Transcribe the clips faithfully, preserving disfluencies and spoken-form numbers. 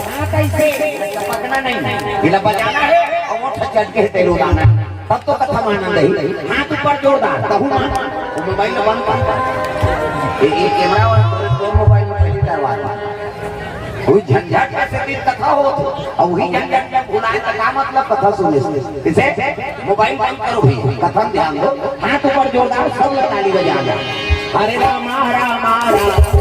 हाँ, कैसे? पकड़ना नहीं, इला बजाना है और वो ठचट के तेल उड़ाना है। तब तो कथा में आनंद ही। हाथ ऊपर जोरदार, तहू मान। वो मोबाइल में बंद कर। ये, ये कैमरा वाला तो मोबाइल में पहले करवा दो। कोई झंझट कैसे दिन कथा हो, और वही झंझट में भुलाए तो का मतलब कथा सुने से? इसे मोबाइल बंद करो भैया, कथा में ध्यान दो। हाथ ऊपर जोरदार, सब लोग ताली बजाना। हरे रामा रामा राम।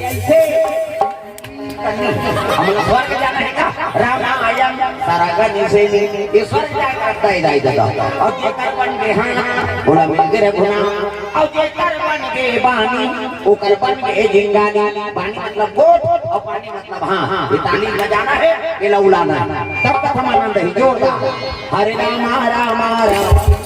ऐसे हमला स्वर्ग जाना है का? रामायण सारा गण से ये स्वर्ग जाकर दे दे दे। और जेकर बन गे हाना, ओला मिल गे रघुना। और जेकर बन गे बानी, ओकर बन गे जिंगानी। बानी मतलब गोठ और पानी मतलब हाँ, हाँ, ये ताली बजाना है, ये लौलाना है। तब तक हम आनंद ही जोरदार। हरे रामा रामा राम।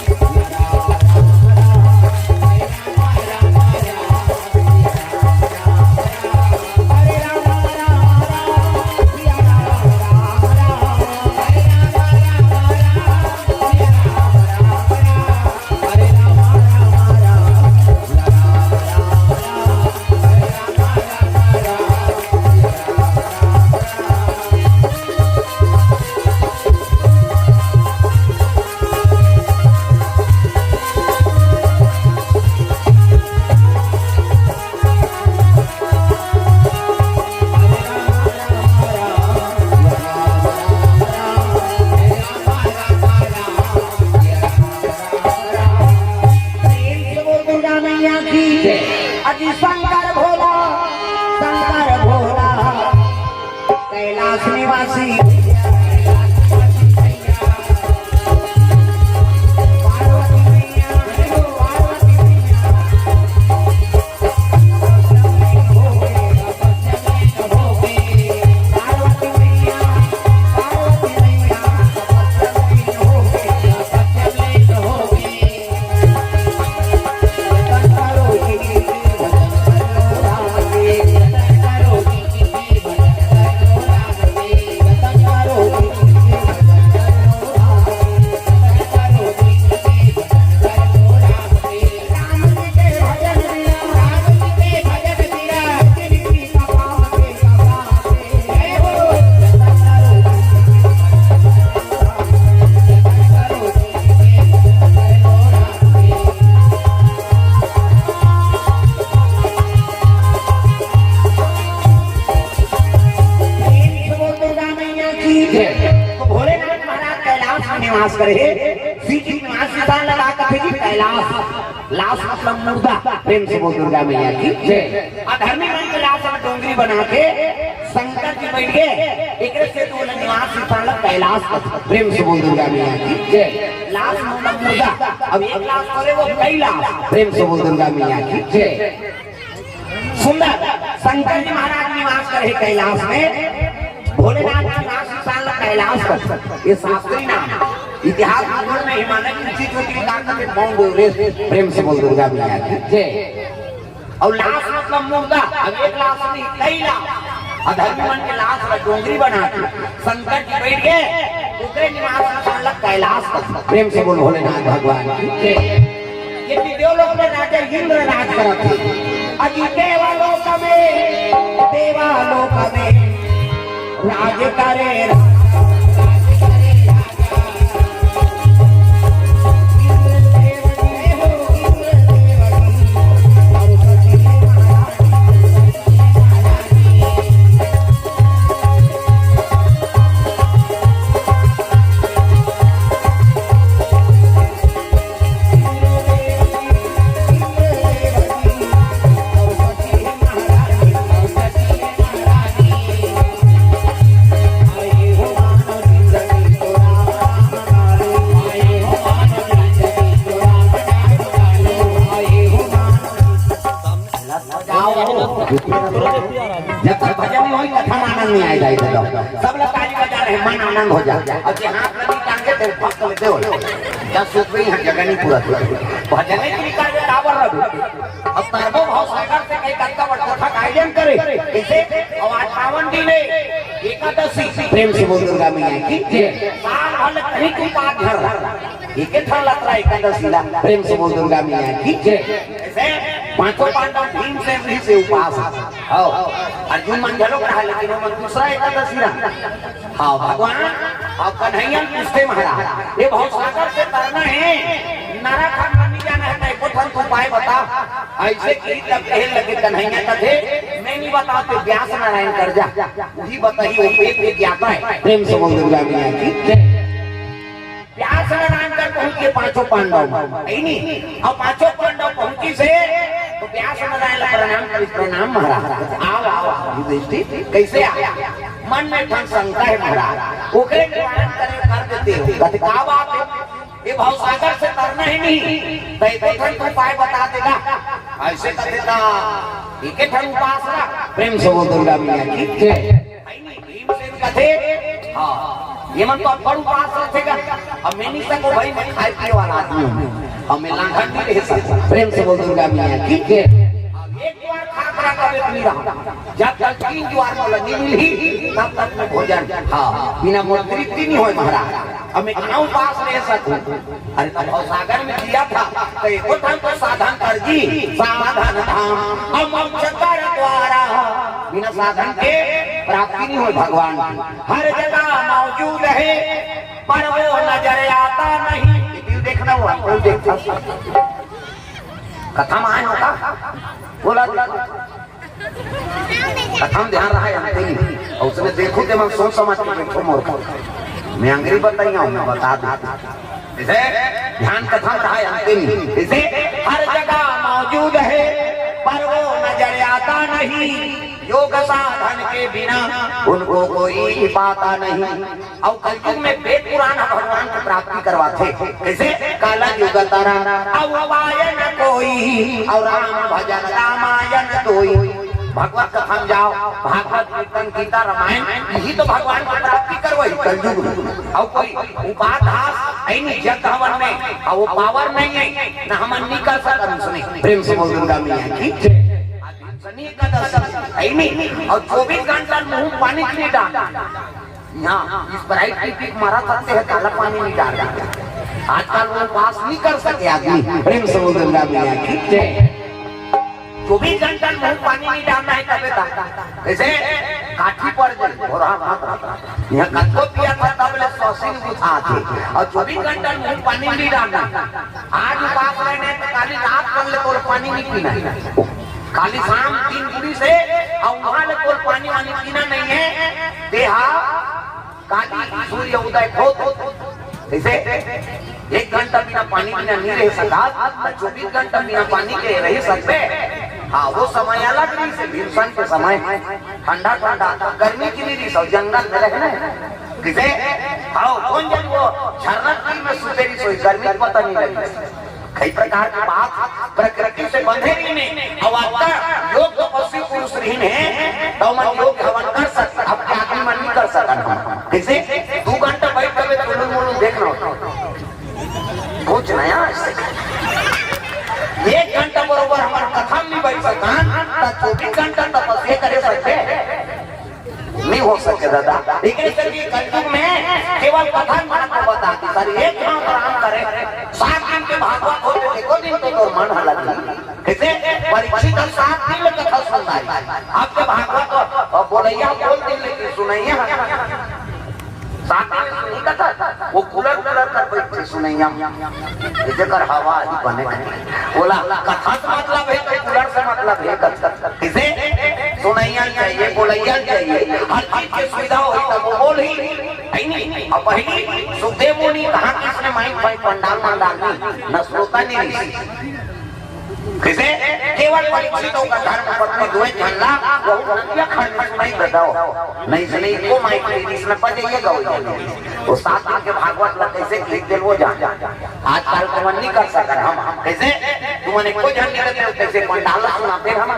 प्रेम से बोल दुर्गा मैया की। अजी शंकर भोला, शंकर भोला, कैलाश निवासी। प्रेम से बोल दुर्गा मैया की। तो भोलेनाथ महाराज कैलाश में निवास करे हे। श्री जी निवास स्थान ला का कथे जी? कैलाश। लाश मतलब मुर्दा। प्रेम से बोल दुर्गा मैया की जय। अधर्मी मन के लाश में डोंगरी बना के शंकर जी बैठ गए, एकरे से तो ओला निवास स्थान ला कैलाश कथे। प्रेम से बोल दुर्गा मैया की जय। लाश मतलब मुर्दा, अब एक लाश करे वो कई लाश। प्रेम से बोल दुर्गा मैया की जय। सुंदर शंकर जी महाराज निवास करे कैलाश में, भोलेनाथ निवास स्थान ला कैलाश कथे। ये शास्त्रीय नाम, इतिहास भूगोल में ही माने ऊंची चोटी का कथे? Mount Everest. प्रेम से बोल दुर्गा मैया की जय। और लाश मतलब मुर्दा, अब एक लाश नहीं, कई लाश। अधर्मी मन के लाश ला डोंगरी बना के शंकर जी बैठ गए, ओकरे निवास स्थान ला कैलाश कथे। प्रेम से बोल भोलेनाथ भगवान की जय। ये देवलोक में राजा इंद्र राज करत हे। अजी देवलोक में, देवलोक में राज करे राजा। मन आनंद हो जाए। अउ जे हाथ ल नइ टांगे, ते भक्त लेते हो। जब सुख में हर जगह नहीं पूरा थी। भजन नहीं निकाल के काबर रहे। अब तरबो भव सागर से कहीं कत्ता बड़ कथा का आयोजन करे। इसे अउ आज पावन दिन हे, एकादशी। प्रेम से बोल दुर्गा मैया की जय। साल भर कहीं की बात घर। एके ठन लतरा एकादशी ला। प्रेम से बोल दुर्गा मैया की जय। ऐसे पांचों पांडव भीमसेन जी से उपास। हाँ, अर्जुन मन घलो रहा, लेकिन वो मन दूसरा एकादशी रहा। हाँ भगवान, अब कन्हैया पूछथे महाराज, ये भवसागर से तरना हे, नरक हम नहीं जाना हे, तो एको ठन तू उपाय बता। ऐसे कि तब कहे लगे कन्हैया कथे, मैं नहीं बतावँव, तो व्यास नारायण कर जा, वही बताही, वो वेद विज्ञाता हे। प्रेम से बोल दुर्गा मैया की जय। व्यास नारायण कर पहुंच के पांचों पांडव, हे नहीं? अउ पांचों पांडव पहुंचिस हे, तो व्यास नारायण ला प्रणाम करिस, प्रणाम महाराज। आओ, आओ, आओ, युधिष्ठिर, कैसे आया? मन में ठन शंका हे महाराज, ओकरे निवारण करे कर देते हो। कथे, का बात हे? ये भवसागर से तरना हे नहीं, तो एको ठन तू उपाय बता देगा। ऐसे कथे त एके ठन उपास ला। प्रेम से बोल दुर्गा मैया की जय। भीमसेन कथे, हाँ, ये मन तो बड़ उपास रथे गा। अब मैं नहीं सकँव भाई, मैं खाए पिए वाला आदमी हूँ, अब मैं लांघन नहीं रह सकँव। प्रेम से बोल दुर्गा मैया की जय। अब एक बार खा खा कर इतनी रहा, जब तक तीन जुवार मोला नहीं मिलही, तब तक मैं भोजन, हाँ, बिना मोर तृप्ति नहीं होय महाराज। अब मैं कहाँ उपास रह सकँव? अरे, तब भवसागर में जिया था, तो एको ठन तो साधन कर जी, साधन धाम, अमोक्ष कर द्वारा। बिना साधन के प्राप्ति नहीं होय भगवान की। हर जगह मौजूद है, पर वो नजर आता नहीं। ये दिल देखना हुआ, दिल देखता। कथा में आए हो का? बोला, कथा में ध्यान रहा हे, अंते नहीं। अउ उसने देखो ते मन सोच समझ के बैठो मोर को। मैं अंग्रेजी बताई हूँ, मैं बता दूँ। इसे ध्यान कथा में रहा हे, अंते नहीं। इसे हर जगह मौजूद है, पर वो नजर आता नहीं। योग साधन के बिना उनको कोई पाता नहीं। अउ कलयुग में वेद पुराण ह भगवान के प्राप्ति करवाथे। कइसे? कालजुग तरन अउ उपाय न कोई, अउ राम भजन रामायण दोई। भगवत कथा में जाओ, भागवत, कीर्तन, गीता, रामायण, इही तो भगवान के प्राप्ति करवाही कलयुग में। अउ कोई उपाध्यास हे नहीं, जग हवन में, अउ वो पावर नहीं हे, न हमन नहीं कर सकन उसने। प्रेम से बोल दुर्गा मैया की जय। शनि एकादशी हे नहीं, अउ चौबीस घंटा मुंह पानी के नहीं डाल। यहाँ Sprite पी पी के मरत हे, काला पानी नहीं डाल। आजकल वो उपास नहीं कर सके आदमी। प्रेम से बोल दुर्गा मैया की जय। चौबीस घंटा मुंह पानी नहीं डालना हे, तबे तक। जैसे काठी पड़ जाए, और हाँ, हाँ, हाँ, हाँ। यहाँ कतको पिया था, तब ले सौसी नहीं बुझा थे। अउ चौबीस घंटा मुंह पानी नहीं डालना। आज उपास रहना हे तो काली रात कर ले, तो पानी नहीं पीना हे। काली शाम तीन पूरी से, अउ वहां ले तोर पानी वानी पीना नहीं हे। देहा काली सूर्य उदय होत, जैसे एक घंटा बिना पानी बिना नहीं रह सका, तो चौबीस घंटा बिना पानी के रह सकते। हाँ, वो समय अलग रहिस, भीमसेन के समय ठंडा ठंडा, गर्मी के नहीं रहिस, जंगल में रहना हे। किसे? हाँ, कौन जन वो झरना तीर में सुते रहिस, गर्मी के पता नहीं लगे। कई प्रकार के बात प्रकृति से बंधे रहिने। अब आपका योग तपस्वी पुरुष रहिने, तो मन योग हवन कर सकता, अब के आदमी मन नहीं कर सकता। कैसे? दो घंटा बैठ के तुलुल मुलुल देखना होता। कुछ नया ऐसे। एक घंटा बरोबर हमर कथा में नहीं बैठ सकन, त चौबीस घंटा तपस्या करे सकते? नहीं हो सके दादा। एकरे से भी कलयुग में केवल कथा में आपको बता दी, सर, एक घंटा आराम करे, सात दिन के भागवत होते, देखो दिन तो तोर मन हला। कैसे? परीक्षित हम सात दिन में कथा सुनता है। आपके भागवत और बोलैया बोल दिन लेकिन सुनैया साथ में सुनी कथा, वो कूलर कूलर कर बैठे सुनैया। ये जेकर हवा ही बने। बोला, कथा से मतलब है तो कूलर से मतलब है कथा। किसे? सुनैया चाहिए, बोलैया चाहिए, हर चीज की सुविधा हो तब वो बोल ही। है नहीं? अब पहली सुखदेव मुनि कहाँ किसने माइक फाइक पंडाल मंडाल नहीं, न श्रोता नहीं। किसे? केवल परीक्षित होकर धर्म पत्नी दुए झन ला, वो नदिया खंड में सुनाई दे दो। नहीं से नहीं को माइक दे दी, इसमें बजाइए गाओ। वो सात दिन के भागवत ला कैसे लिख दे वो जान। आजकल के मन नहीं कर सकन हम। कैसे? तुमने को झन नहीं करते हो, कैसे पंडाल सुनाते हम?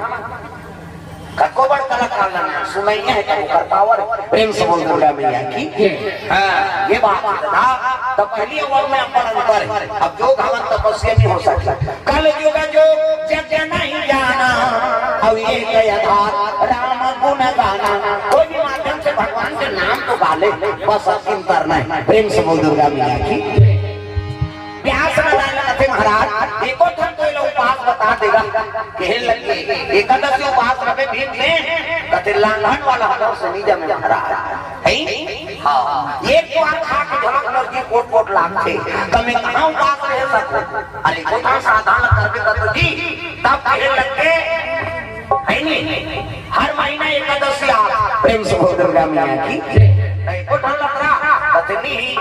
कतको बड़ कलाकार ला सुनइया हे, त ओकर पावर। प्रेम से बोल दुर्गा मैया की। हाँ, ये बात था। तब पहली ओवर में अपन अंतर है। अब जो घावन तपस्या नहीं हो सकता। कल युग जो जग नहीं जाना, अब ये गया धार राम गुण गाना। कोई भी माध्यम से भगवान के नाम तो गा ले, बस अब अंतर नहीं। प्रेम से बोल दुर्गा मैया की। प्यास न लागे कथे महाराज, एको ठन तो एला उपास बता देगा। कहे लगे, एकादशी उपास रखे भीम ने, कथे लांघन वाला हलो से नहीं जमे महाराज। है? हाँ। एक बार खा के झलक लग जी, कोट कोट लागथे। त मैं कहाँ उपास रह सकूं? अरे, एको ठन साधन करबे कर तो जी, तब कहे लगे, है नहीं? हर महीना एकादशी आ, प्रेम से बोल दुर्गा मैया की। एको ठन लतरा, कथनी ही,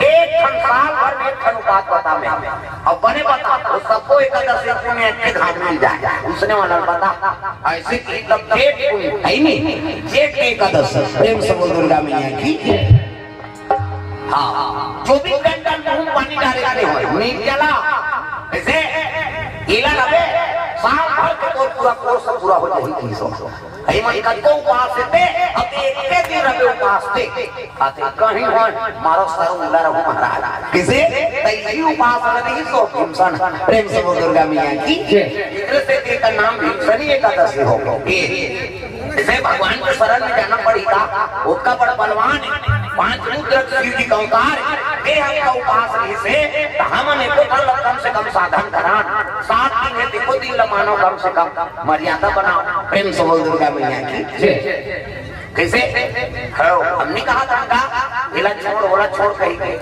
एक ठन साल भर में एक ठन उपास बता मैं। अब बने बता, वो सबको एकादशी पुण्य एक के घाट मिल जाए, उसने वाला बता। ऐसे की तब जेठ पुण्य, है नहीं? जेठ के एकादशी, प्रेम से बोल दुर्गा मैया की। हाँ, चौबीस घंटा मुंह पानी डाले रहे हो, नहीं चला। ऐसे इला रहे, साल भर के तो पूरा कोर्स पूरा हो जाए, तीन सौ। कहीं मन कतको उपास थे, अब एक के दिन रहे उपास थे। आते कहीं हो, मारो सर उंगला रहू महाराज। किसे? तैसी उपास नहीं सो भीमसन। प्रेम से बोल दुर्गा मैया की। इधर से तेरा नाम भीमसनी एकादशी हो गई। इसे भगवान के शरण में जाना पड़ेगा। उसका बड़ बलवान है, पांच रुद्र शिव जी का अवतार है। ये हमका उपास नहीं से, तो हमन एको ठन कम से कम साधन करान। सात दिन है, देखो दिन ला मानो कम से कम। मर्यादा बनाओ। प्रेम से बोल दुर्गा मैया की जय। कैसे? हो, हमनी कहा था का, इला छोड़, ओला छोड़ कही के।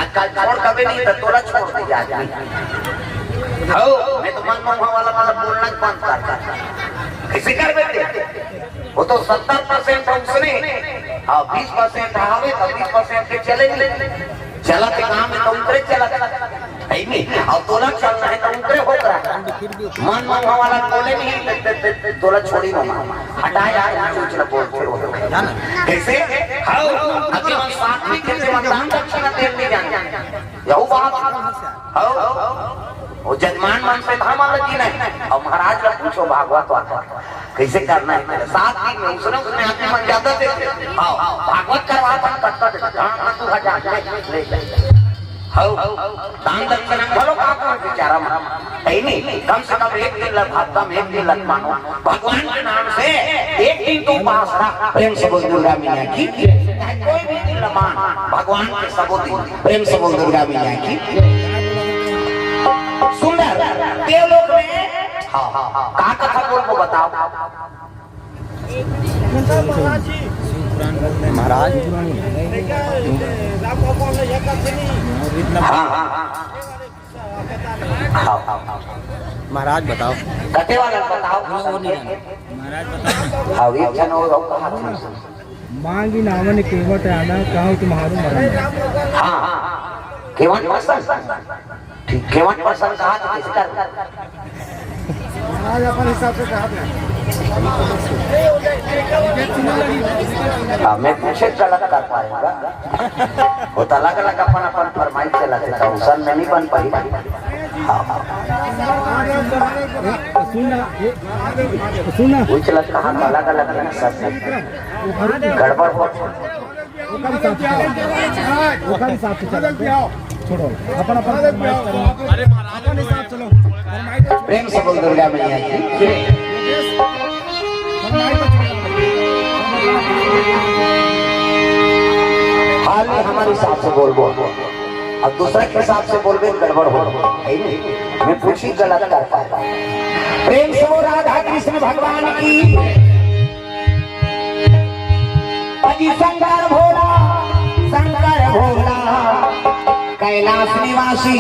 आजकल छोड़ कभी नहीं, तो तोला छोड़ दिया आदमी। हो, मैं तो मन मंगवा वाला, मतलब बोलना ही बंद कर दिया। कैसे कर बेटे? वो तो सत्तर परसेंट उसने, हाँ, बीस परसेंट आवे, तो बीस परसेंट के चले नहीं। चलत काम में तो उतरे चलत। है नहीं? अब तोला चलना है तो उतरे हो रहा। मन मंगवा वाला बोले नहीं, ते, ते, ते, ते, तोला छोड़ी ना। हटा यार, ऊंच ऊंच ना बोल, फिर हो। कैसे? हाँ, अभी हम सात्विक थे, हम दान दक्षिणा देन नहीं जाने। यहू बात। हाँ, वो जजमान मन से धामा लगी नहीं। अब महाराज ला पूछो, भागवत वाला। कैसे करना है तेरे साथ ही में, उसने, उसने आदमी मन ज्यादा दे दे। हाँ, भागवत करवा था, कट कट, हाँ, हाँ, तू हजार ले, ले, ले। हाँ, दान दक्षिणा भलो का कोई बेचारा मान। है नहीं, कम से कम एक दिन लग, हफ्ता में एक दिन लग मानो। भगवान के नाम से एक दिन तू उपास रहा। प्रेम से बोल दुर्गा मैया की। चाहे कोई भी दिन लग मान, भगवान के सबो दिन। प्रेम से बोल दुर्गा मैया की। सुंदर, देवलोक में हाँ, हाँ, हाँ। का कथा बोलबो बताओ। महाराज। हाँ, हाँ, हाँ। हाँ, हाँ, हाँ। महाराज बताओ। कते वाला बताओ। वो, वो नहीं जाना। हाँ, एक जन और, और कहा था। मांगी नावन केवट आना, कहूँ तुम्हारो मरण। हाँ, हाँ, हाँ। केवट पसंद। ठीक, केवट पसंद कहा तो किसी कर। महाराज अपन हिसाब से कहा था। हाँ, मैं पूछे गलत कर पाएगा। वो तो अलग-अलग अपन, अपन फरमाइश चलाथे, तो उसन में नहीं बन पाई। हाँ, हाँ। सुन ना, ये, सुन ना। वो चला कहाँ अलग-अलग है ना सब। गड़बड़ हो। ओकर हिसाब से चलो। ओकर हिसाब से चलो। छोड़ो। अपन, अपन, अपन हिसाब से चलो। प्रेम से बोल दुर्गा मैया की। हाल में हमारे हिसाब से बोलबो, अब दूसरा के हिसाब से बोलबे, गड़बड़ हो, है नहीं? मैं पूछी गलत कर पाए। प्रेम से बोल राधा कृष्ण भगवान की। अजी शंकर भोला, शंकर भोला, कैलाश निवासी।